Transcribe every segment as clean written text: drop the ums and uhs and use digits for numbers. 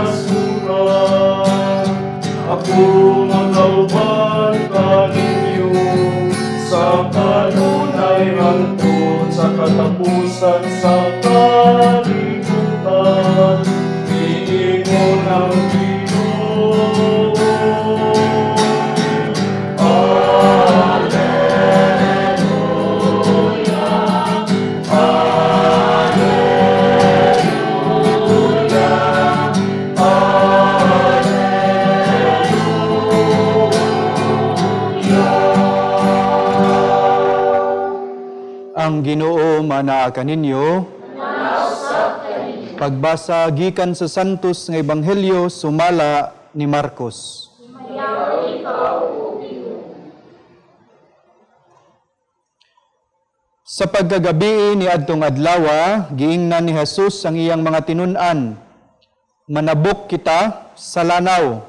Basura. Ako magauban kaninyo sa kanunay hangtod sa katapusan sa kalibutan, niingon ang Ginoo. Alleluia, Alleluia, Alleluia. Ang Ginoo manaa kaninyo. Pagbasa gikan sa Santos nga Ebanghelyo sumala ni Marcos. Sa pagkagabi ni adtong adlawa, giingnan ni Jesus ang iyang mga tinun-an. Manabok kita sa lanaw.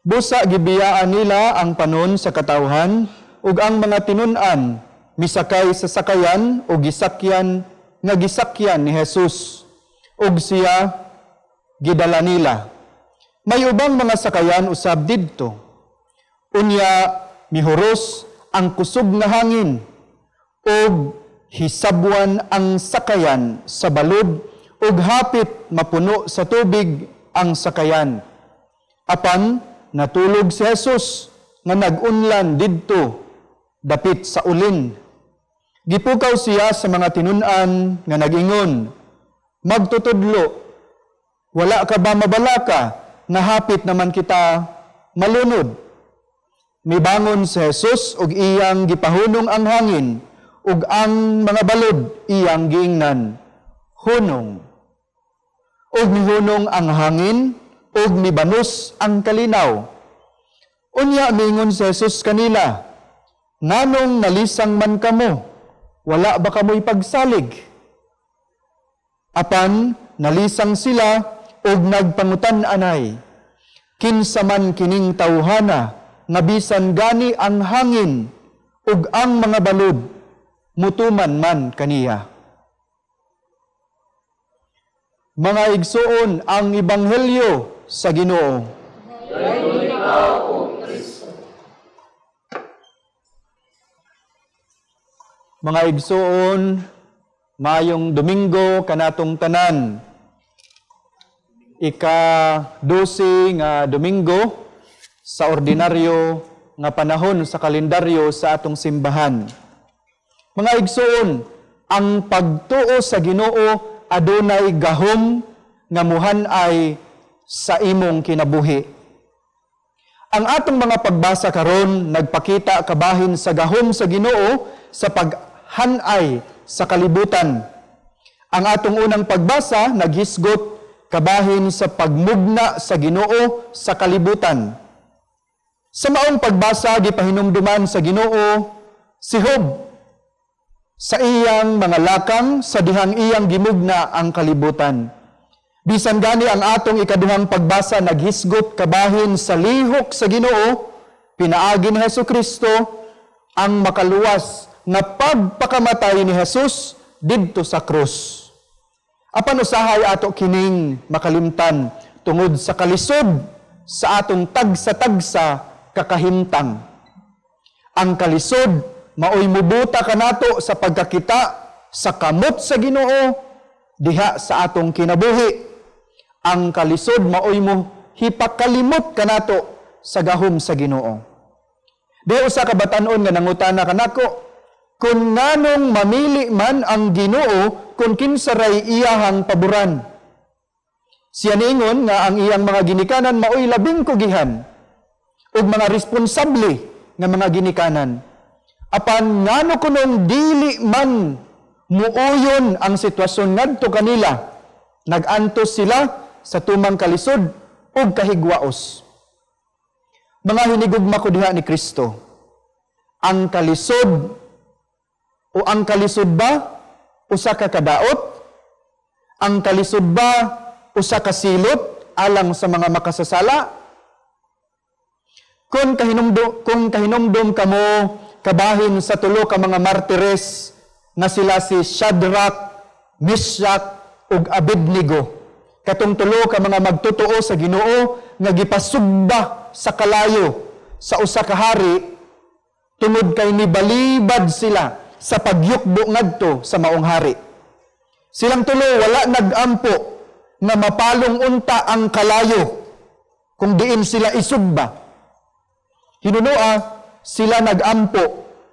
Busa gibiyaan nila ang panon sa katawhan ug ang mga tinun-an misakay sa sakayan o gisakyan nga gisakyan ni Jesus ug siya gidala nila. May ubang mga sakayan usab didto. Unya mihuros ang kusog nga hangin ug hisabwan ang sakayan sa balod ug hapit mapuno sa tubig ang sakayan. Apan natulog si Jesus nga nag-unlan didto dapit sa ulin. Gipukaw siya sa mga tinun-an nga nag-ingon, "Magtutudlo, wala ka ba mabalaka nga hapit naman kita malunod?" Mibangon si Jesus ug iyang gipahunong ang hangin ug ang mga balod iyang giingnan, "Hunong." Ug mihunong ang hangin ug mibanus ang kalinaw. Unya miingon si Jesus kanila, "Nganong nalisang man kamo? Wala ba kamoy pagsalig?" Apan nalisang sila ug nagpangutan-anay, "Kinsa man kining tawhana nga bisan gani ang hangin ug ang mga balod mutuman man kaniya?" Mga igsuon, ang Ebanghelyo sa Ginoo. Mga igsuon, mayong Domingo kanatong tanan. Ika-12 nga Domingo sa ordinaryo nga panahon sa kalendaryo sa atong simbahan. Mga igsuon, ang pagtuo sa Ginoo adunay gahom nga muhan-ay sa imong kinabuhi. Ang atong mga pagbasa karon nagpakita kabahin sa gahom sa Ginoo sa paghanay sa kalibutan. Ang atong unang pagbasa naghisgot kabahin sa pagmugna sa Ginoo sa kalibutan. Sa maong pagbasa gipahinumduman sa Ginoo si Job sa iyang mga lakang sa dihang iyang gimugna ang kalibutan. Bisan gani ang atong ikaduhang pagbasa naghisgot kabahin sa lihok sa Ginoo, pinaagi ni Hesukristo ang makaluwas nga pagpakamatay ni Jesus didto sa krus. Apan usahay ato kining makalimtan tungod sa kalisod sa atong tagsa-tagsa kakahimtang. Ang kalisod maoy mubuta kanato sa pagkakita sa kamot sa Ginoo diha sa atong kinabuhi. Ang kalisod maoy mo hipakalimot kanato sa gahom sa Ginoo. Di usa ka batan-on nga nangutana kanako kung nganong mamili man ang Ginoo kung kinsaray iyahang paboran. Siya niingon nga ang iyang mga ginikanan maoy labing kugihan ug mga responsable nga mga ginikanan. Apan ngano kunong dili man muuyon ang sitwasyon ngadto kanila, nag-antos sila sa tumang kalisod ug kahigwaos. Mga hinigugma ko diha ni Kristo, ang kalisod o ang kalisod ba usa ka kadaot? Ang kalisod ba usa ka silot alang sa mga makasasala? Kung kahinumdum kamo kabahin sa tulo ka mga martires nga sila si Shadrach, Meshach ug Abednego Katong tulo ka mga magtotoo sa Ginoo nga gipasugba sa kalayo sa usa ka hari tungod kay nibalibad sila sa pagyukbo ngadto sa maong hari. Silang tulo wala nagampo nga mapalong unta ang kalayo kung diin sila isugba. Hinunoa sila nagampo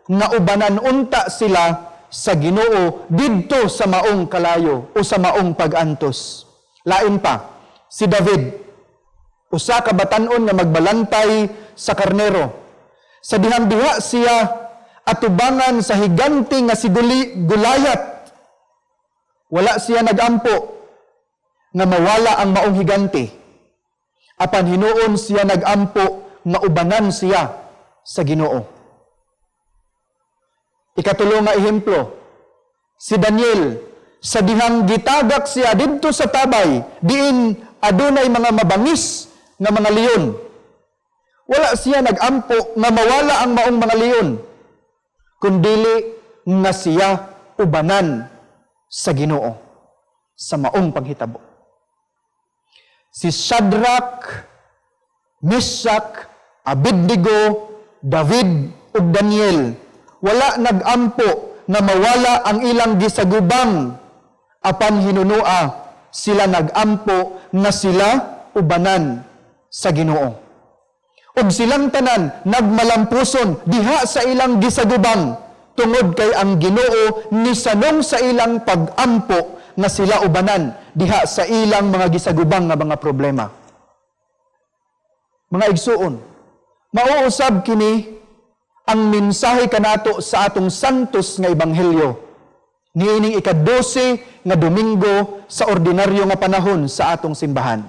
nga ubanan unta sila sa Ginoo didto sa maong kalayo o sa maong pag-antos. Lain pa, si David, usa ka batan-on nga magbalantay sa karnero. Sa dihang diha siya atubangan sa higante nga si Goliath. Wala siya nagampo nga mawala ang maong higante. Apan hinuon siya nagampo nga ubanan siya sa Ginoo. Ikatulo nga ehemplo, si Daniel, sa dihang gitagak siya didto sa tabay, diin adunay mga mabangis nga mga leon. Wala siya nagampo nga mawala ang maong mga leon, kundili nga siya ubanan sa Ginoo sa maong panghitabo. Si Shadrach, Meshach, Abednego, David ug Daniel wala nagampo nga mawala ang ilang gisagubang, apan hinunoa sila nagampo nga sila ubanan sa Ginoo. Ug silang tanan nagmalampuson diha sa ilang gisagubang tungod kay ang Ginoo nisanong sa ilang pagampo nga sila ubanan diha sa ilang mga gisagubang nga mga problema. Mga igsuon, mauusab kini ang mensahe kanato sa atong santos nga ebanghelyo niining ika-12 nga Domingo sa ordinaryo nga panahon sa atong simbahan.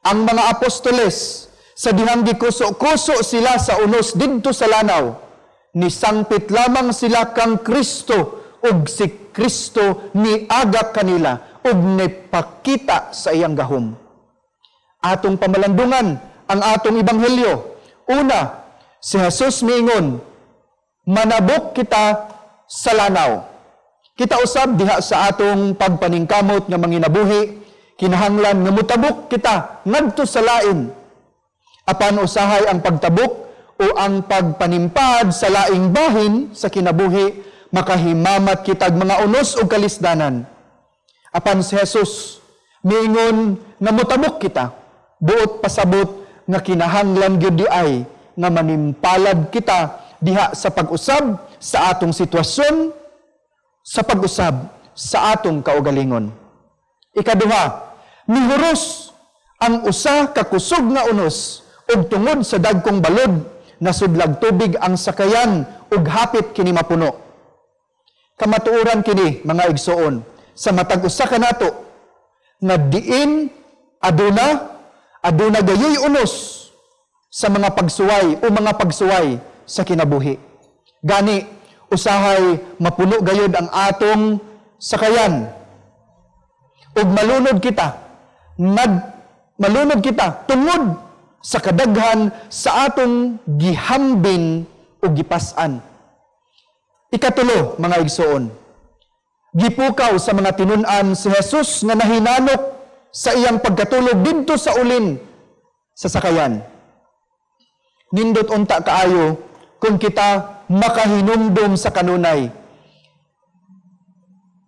Ang mga apostoles sa dihang gikuso-kuso sila sa unos didto sa lanaw, nisangpit lamang sila kang Kristo ug si Kristo niagak kanila ug nipakita sa iyang gahom. Atong pamalandungan ang atong ebanghelyo. Una, si Jesus miingon, manabok kita sa lanaw. Kita usab diha sa atong pagpaningkamot nga manginabuhi, kinahanglan nga mutabok kita ngadto sa lain. Apan usahay ang pagtabok o ang pagpanimpad sa laing bahin sa kinabuhi, makahimamat kitag mga unos o kalisdanan. Apan si Jesus miingon nga mutabok kita, buot pasabot nga kinahanglan gyud di ay nga manimpalad kita diha sa pag-usab sa atong sitwasyon, sa pag-usab sa atong kaugalingon. Ikaduha, mihuros ang usa ka kusog nga unos ug tungod sa dagkong balod nasudlag tubig ang sakayan ug hapit kini mapuno. Kamatuoran kini, mga igsoon, sa matag usa kanato nga diin aduna gayoy unos sa mga pagsuway o mga pagsuway sa kinabuhi. Gani, usahay mapuno gayod ang atong sakayan. Ug malunod kita tungod sa kadaghan sa atong gihambin o gipas-an. Ikatulo, mga igsoon, gipukaw sa mga tinun-an si Jesus nga nahinanok sa iyang pagkatulog didto sa ulin sa sakayan. Nindot unta kaayo kung kita makahinumdum sa kanunay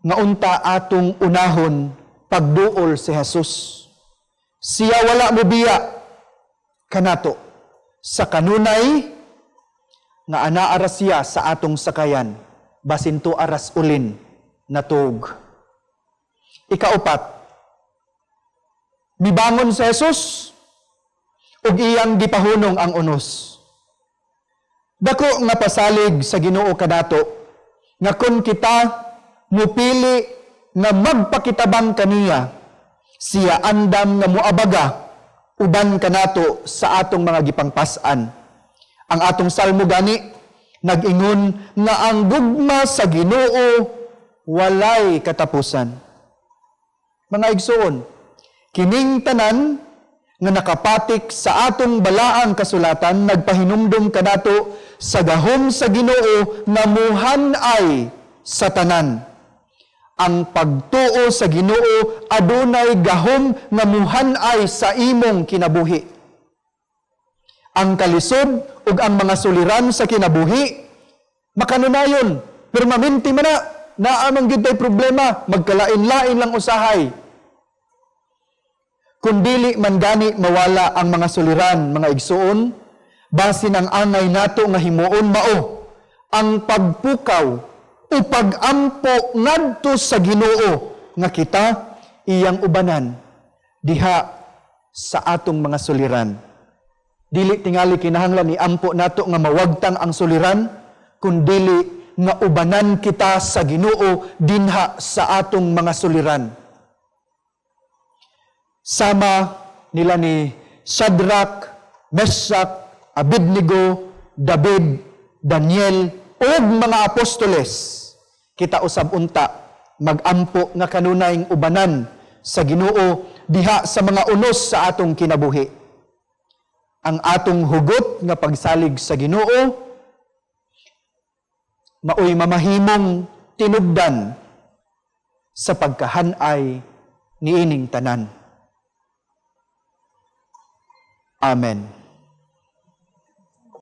nga unta atong unahon pagduol si Jesus. Siya wala mobiya kanato sa kanunay nga anaa ra siya sa atong sakayan, basin to aras ulin natug. Ikaupat, mibangon si Jesus ug iyang gipahunong ang unos. Dako nga pasalig sa Ginoo kadato nga kun kita mupili nga magpakitabang kaniya, siya andam nga moabaga uban kanato sa atong mga gipangpas-an. Ang atong salmo gani nag-ingon nga ang gugma sa Ginoo walay katapusan. Mga igsoon, kining tanan nga nakapatik sa atong balaang kasulatan nagpahinumdum kanato sa gahom sa Ginoo nga muhan-ay sa tanan. Ang pagtuo sa Ginoo adunay gahom nga muhan-ay sa imong kinabuhi. Ang kalisod ug ang mga suliran sa kinabuhi makanunayon, permanente man na, naa man gyud tay problema, magkalain-lain lang usahay. Kung dili man gani mawala ang mga suliran, mga igsuon, basin ang angay nato nga himuon mao ang pagpukaw o pagampo ngadto sa Ginoo nga kita iyang ubanan diha sa atong mga suliran. Dili tingali kinahanglan iampo nato nga mawagtang ang suliran, kun dili nga ubanan kita sa Ginoo dinha sa atong mga suliran. Sama nila ni Shadrach, Meshach, Abednego, David, Daniel ug mga apostoles, kita usab unta magampo nga kanunayng ubanan sa Ginoo diha sa mga unos sa atong kinabuhi. Ang atong hugot nga pagsalig sa Ginoo maoy mamahimong tinubdan sa pagkahanay niining tanan. Amen.